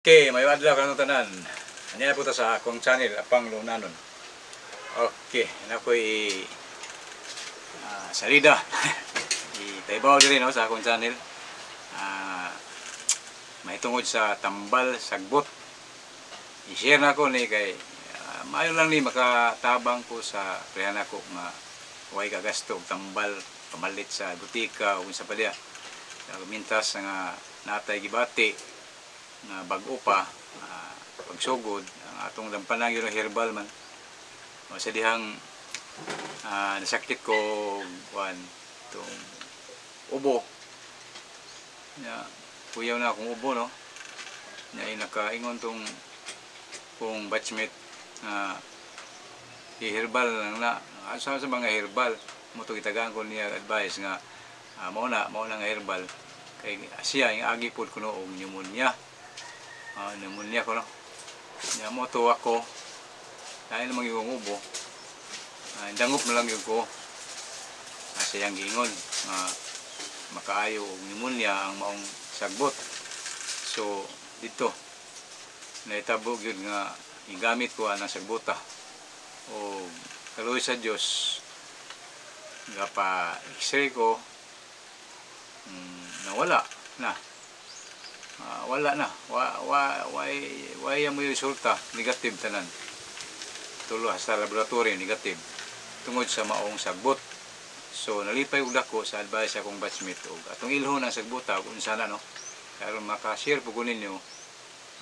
Okay, may adlaw kanong tanan. Anya na po ta sa akong channel, Apang Lunanon. Okay, na ko'y salida. Itaybaw diri no sa akong channel. Mahitungod sa tambal sagbot. I-share na ko ni kay maayo lang ni makatabang ko sa prehan ako nga way kagasto og tambal pamalit sa butika o unsa pa diya. Mintas nga natay gibati nga bag-o pa pagsugod ang atong lampanang yun ang herbal man. O, sa dihang nasakit ko kuan itong ubo. Ya, kuyaw na akong ubo no. Nya nakaingon tong kong batchmate na i-herbal lang na. Asa sa mga herbal mo to gitagaan ko niya advice nga mao na nga herbal kay siya ang agi pod kuno og pneumonia. Pneumonia ko no. Nya mo to ako dahil namang yung ubo. Dangop na lang yun ko. Sa iyang giingon nga makaayo og pneumonia ang maong sagbot. So dito naitabo gyud nga gigamit ko anang sagbota. O kaluoy sa Dios nga pa x-ray ko nawala na. Wala na. Wa mo yung resulta negative tanan. Tulo sa laboratory negative tungod sa maong sagbot. So nalipay og dako sa advice akong batchmate og atong ilhon ang sagbota ug unsa na no. Karon maka-share po ko ninyo,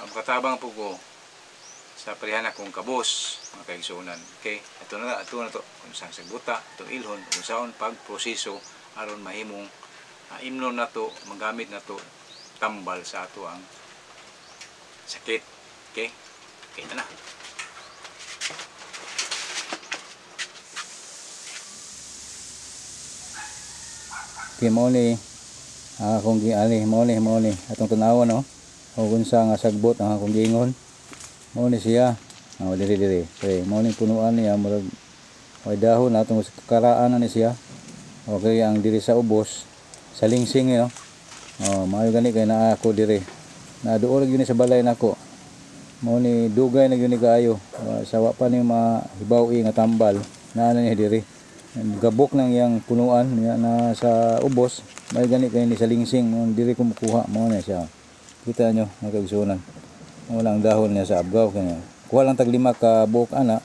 makatabang po ko sa parehan akong kabos mga kaigsuonan. Okay, ato na to unsa ang sagbota, atong ilhon unsaon pagproseso aron mahimong imnon nato, magamit nato tambal sa ato ang sakit. Okay? Okay na. Okay, mao ni akong giali, mao ni atong tan-awon no. O unsa nga sagbot ang akong giingon. Mao ni siya. Diri diri. Okay, mao ni punuan niya murag way dahon atong karaan na ni siya. Okay, ang diri sa ubos sa lingsing no. Oh, maayo gani kay naa ako diri. Naduol gyud ni sa balay nako. Mao ni dugay na gyud ni kaayo. Sawa pa ni mahibaw-i nga tambal naa na ni diri. Gabok nang iyang punuan niya na sa ubos, may gani kay ni sa lingsing mo diri ko mukuha, mao na siya. Kita nyo mga kaigsuonan. Mao lang dahon niya sa abgaw kanya. Kuha lang tag 5 ka buok ana.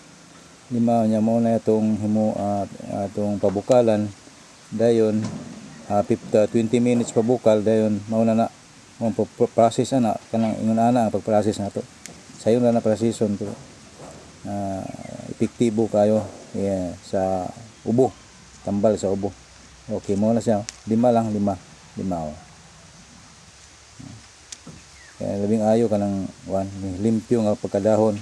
5 niya mao na atong himo atong pabukalan dayon 20 minutes pabukal dayon mao na na mao process ana kanang ingon ana ang pag-process nato. Sayon ra na proseson pero epektibo kayo yeah, sa ubo, tambal sa ubo. Okay, mo na siya. 5 lang, 5. 5 oh. Kaya labing ayo kanang wan, limpyo nga pagkadahon.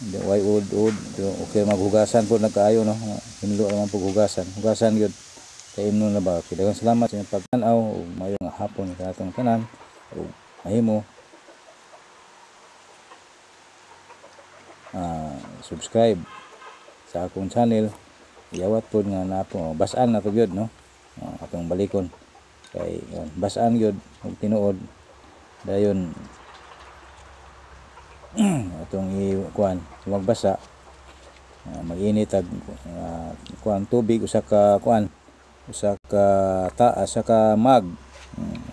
Hindi way ud-ud, okay maghugasan po nagkaayo no. Hinlo naman paghugasan. Hugasan gyud. Kay imnon na ba. Okay, daghang salamat sa inyong pagtan-aw ug maayong hapon sa atong tanan. Ug mahimo subscribe sa akong channel. Iyawat pod nga napo basaan na to gyud no. Atong balikon kay basaan gyud og tinuod dayon atong i-kuan magbasa mag-init ag kuan tubig usa ka kuan usa ka taas usa ka mug.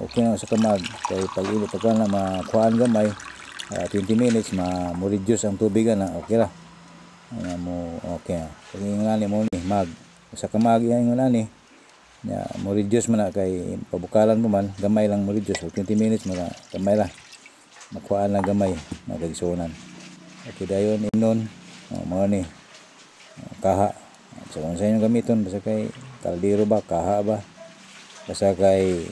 Okay na usa ka mug kay pag init pag kuan na makuan gamay 20 minutes ma mo reduce ang tubig ana okay ra. Ano mo okay. Pag ingon ani mo ni mag usa ka mug ingon ani nya mo reduce man na kay pabukalan mo man gamay lang mo reduce 20 minutes mo na gamay ra makuhaan na gamay mga kaigsuonan. Okay dayon imnon mao ni kaha sa kung sa inyong gamiton basta kay kaldero ba kaha ba basta kay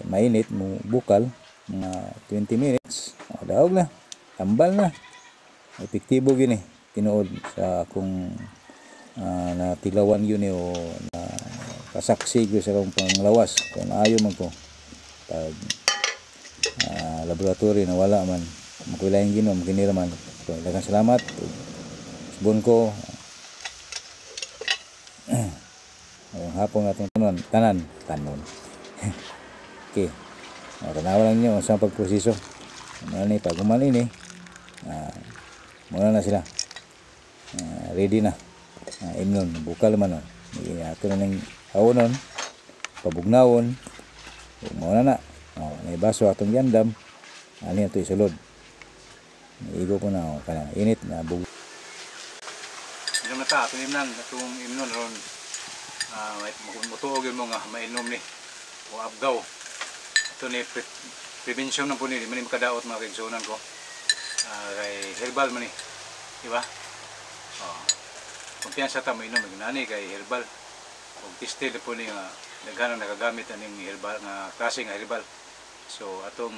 mainit mo bukal mga 20 minutes daog na tambal na epektibo gyud ni tinuod sa akong natilawan yun o na kasaksi ko sa akong panglawas kung naayo man ko pag laboratory na wala man makuilaing ginom kinira man. So, daghang salamat subon ko hapon atong tanan tanon. Okay, tanawa lang niyo sa pagproseso. Mao ni pag human ini, mao na sila. Ready na. Imnon, bukal man, oh. Ato na ning hawonon, pabugnawon. Ug mao na na. Oh, nay baso atong giandam. Ani ato isulod. Igo ko na, oh, kana init na bug. Inom na ta atong imnan, atong imnon ron, mutuo gyud mo nga mainom ni o abgaw. Ato ni prevention na po ni, di man ni makadaot, mga kaigsuonan ko. Kay herbal man ni, di ba? Oh. Kumpiyansa ta mo inom nani kay herbal. Ug tested na po ni nga daghan ang nakagamit aning herbal nga klase nga herbal. So atong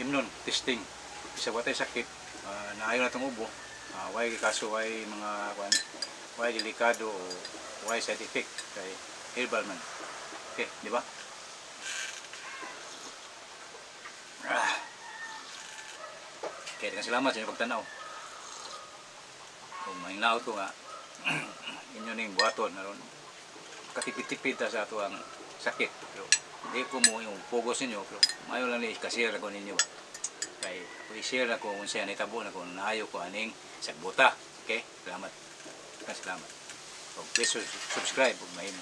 imnon, testing. Bisa wa tay sakit, naayo na tong ubo, way kaso, way mga kuan, way delikado o way side effect kay herbal man. Okay, di ba? Ah. Okay, daghang salamat sa inyong pagtanaw. Kung mahinaot ko nga inyo ning buhaton aron katipid-tipid ta sa ato ang sakit. Pero hindi ko mo yung pugos ninyo, pero mayo lang ni i-share ko ninyo ba. Kay ako i-share ako kung unsay nitabo na kung naayo ko aning sagbuta. Okay? Salamat. Salamat. So, please subscribe ug mahimo.